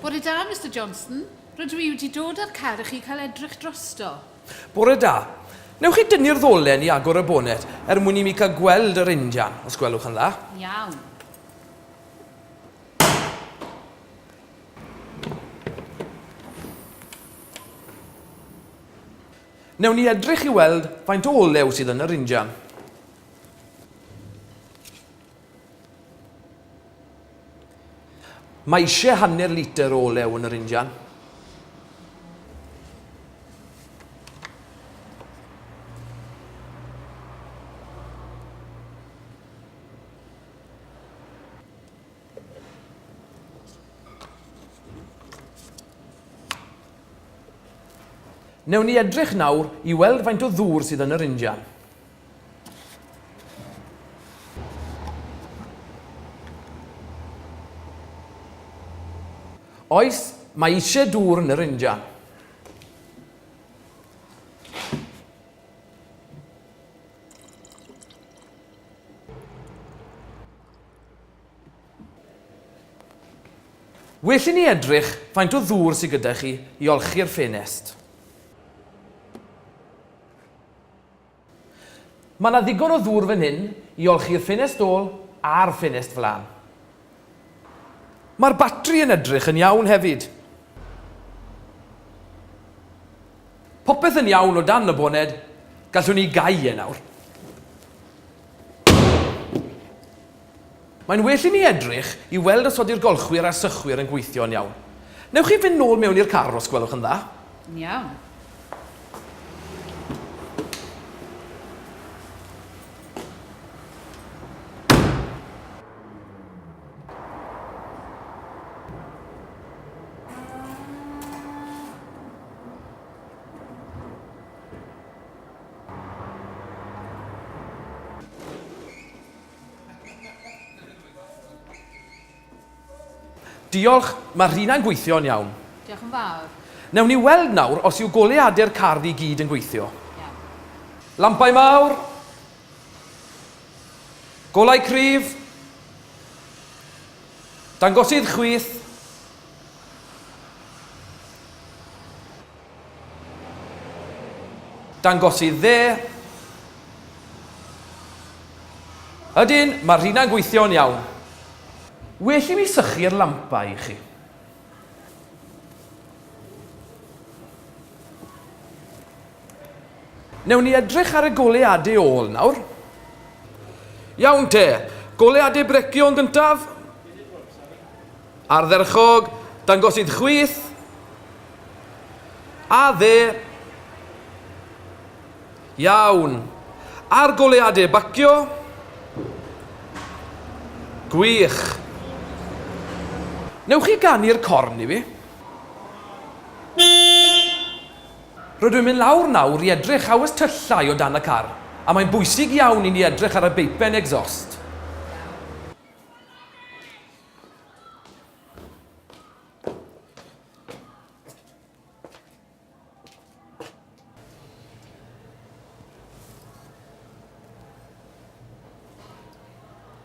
Bore da, Mister Johnston. Rydw i wedi dod â'r car i chi cael edrych drosto. Bore da. Newch chi dynnu'r ddolen i agor y bonet er mwyn i mi cael gweld yr injan, os gwelwch yn dda. Iawn. Newn ni edrych i weld faint o olew sydd yn yr injan. Mae eisiau hanner litr o olew yn yr injan. Newn ni edrych nawr i weld faint o ddŵr sydd yn yr injan. Oes, mae eisiau dŵr yn yr injan. Well i ni edrych faint o ddŵr sydd gyda chi i olchi'r ffenest. Mae 'na ddigon o ddŵr fan hyn i olchi'r ffenest ôl a'r ffenest flan. Mae'r batri yn edrych yn iawn hefyd. Popeth yn iawn o dan y boned, gallwn ni gau e nawr. Mae'n well i ni edrych i weld os ydy'r golchwyr a'r sychwyr yn gweithio'n iawn. Newch chi fynd nôl mewn i'r car os gwelwch yn dda? Yn iawn. Diolch, mae'r rhina'n gweithio'n iawn. Diolch yn fawr. Newn ni weld nawr os yw goleuadau'r car i gyd yn gweithio. Iawn. Lampau mawr. Golau cryf. Dangosydd chwith. Dangosydd dde. Ydyn, mae'r rhina'n gweithio'n iawn. Well i mi sychu'r lampau i chi. Newn ni edrych ar y goleuadau ôl nawr. Iawn te, goleuadau brecio yn gyntaf. Ardderchog, dangosydd chwith. A dde. Iawn. A'r goleuadau bacio. Gwych. Newch chi ganu'r corn i fi? Rydw i'n mynd lawr nawr i edrych a oes tyllau o dan y car, a mae'n bwysig iawn i ni edrych ar y beipen exhaust.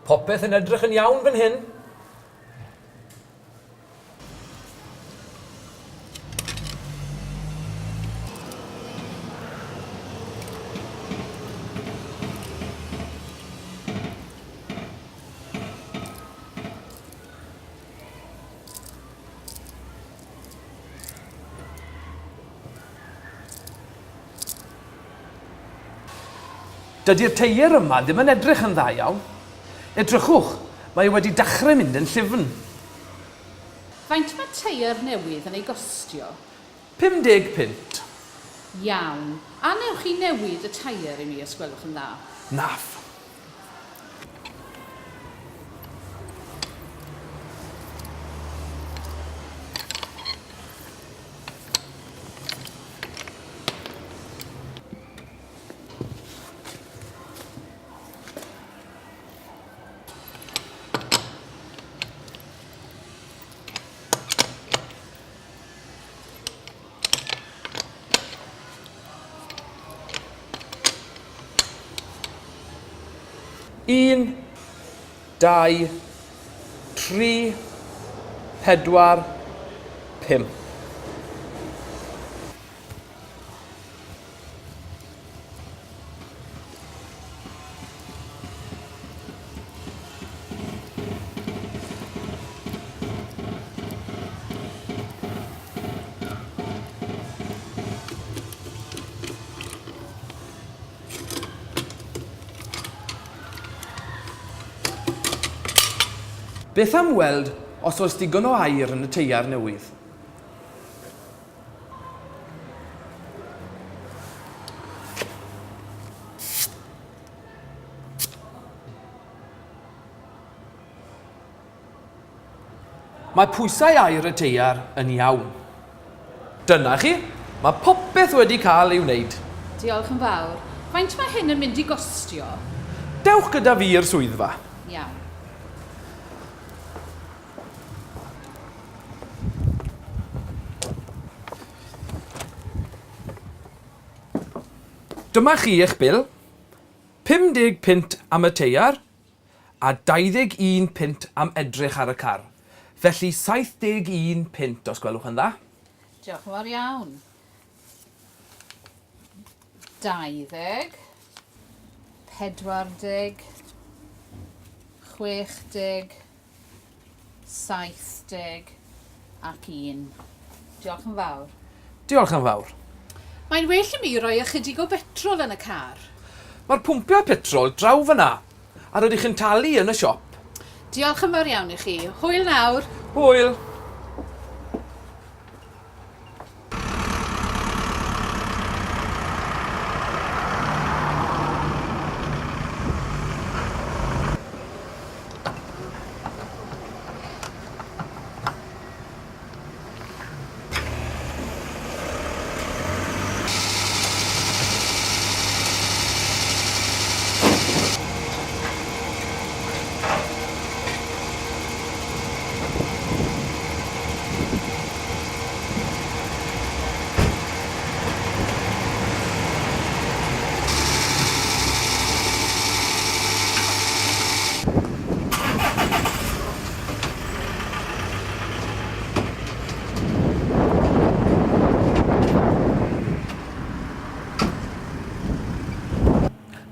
Popeth yn edrych yn iawn fan hyn. Dydy'r teier yma ddim yn edrych yn dda iawn. Edrychwch, mae e wedi dachrau mynd yn llyfn. Faint mae teier newydd yn ei gostio? 50 punt. Iawn. A newch chi newid y teier i mi os gwelwch yn dda? Naf. Un, dau, tri, pedwar, 5. Beth am weld os oes digon o aer yn y teiar newydd? Mae pwysau aer y teiar yn iawn. Dyna chi, mae popeth wedi cael ei wneud. Diolch yn fawr. Faint mae hyn yn mynd i gostio? Dewch gyda fi i'r swyddfa. Iawn. Dyma chi eich bil. 50 punt am y teiar a 21 punt am edrych ar y car. Felly 71 punt os gwelwch yn dda. Diolch yn fawr iawn. 20, 40, 60, 70 ac 1. Diolch yn fawr. Diolch yn fawr. Mae'n well i mi roi ychydig o betrol yn y car. Mae'r pwmpiau petrol draw fyna, a rydych yn talu yn y siop. Diolch yn fawr iawn i chi. Hwyl nawr. Hwyl.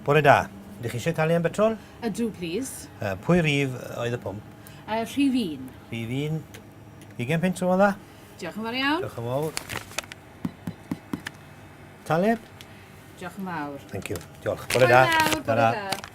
Bore da. Ydych chi eisiau talu am betrol? Ydw, plîs. Uh, pwy rif oedd y pwmp? Uh, rhif un. Rhif un. 20 punt o'n dda? Diolch yn fawr iawn. Diolch yn fawr. Taleb? Diolch yn fawr. Thank you. Diolch. Bore da. Bore da.